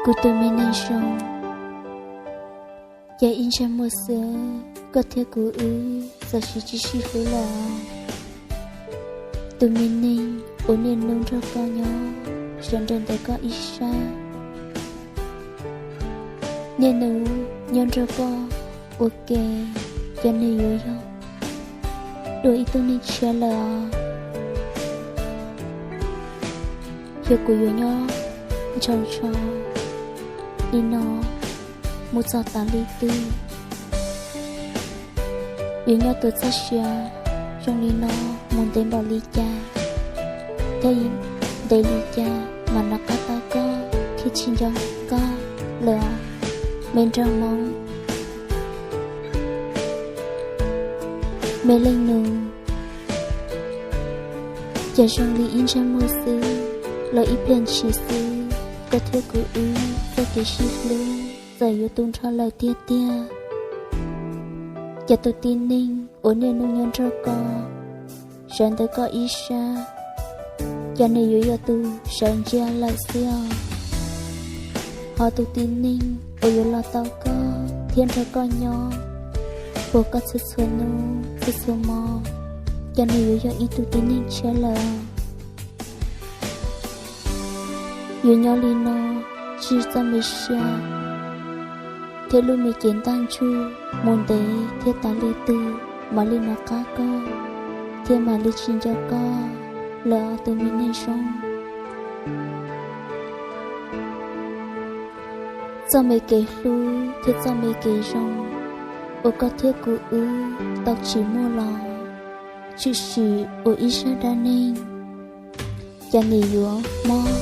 Kuv tus me neeg zoo, cas ib ntsais muag xwb koj thiab kuv wb txawm sib tsis sib hlub lawm. Tus me neeg uas niaj hnub nrog koj nyob, sawv ntawm koj ib sab, niaj hnub nyob nrog koj ua ke, cas nws yuav yog dua ib tug neeg tshiab lawm os. Yog kuv yuav nyob ntshaus ntsho li no mus txog tas li twg? Yuav nyob tus txoj sia zoo li no mus ntev npaum li cas, thiab ntev li cas mam nov qab tau koj thiab tsis nco koj lawm, me nraug Hmoob, me leej nus? Cas zoo li ib ntsais muag xwb, los ib pliag ntshis xwb, koj thiab kuv wb txoj kev sib hlub txawm yuav tu nrho lawm tiag tiag. Cas tus tib neeg uas niaj hnub nyob nrog koj, sawv ntawm koj ib sab, cas nws yuav yog tus sawv ntsia lawm xwb os. Ho tus tib neeg uas yuav los tau koj thiab nrog koj nyob puag koj txhua txhua hnub txhua txhua hmo, cas nws yuav yog ib tug tib neeg tshiab lawm. Yuav nyob li no tsis txoj me sia thiab lub me cev ntaj ntsug mus ntev thiab tas li twg mam li nov qab koj thiab mam li tsis nco koj lawm, tus me neeg zoo. Txoj me kev hlub thiab txoj me kev zoo uas koj thiab kuv wb tau tsim muaj los, tshwm sim ua ib zaj dab neeg, cas nws yuav mob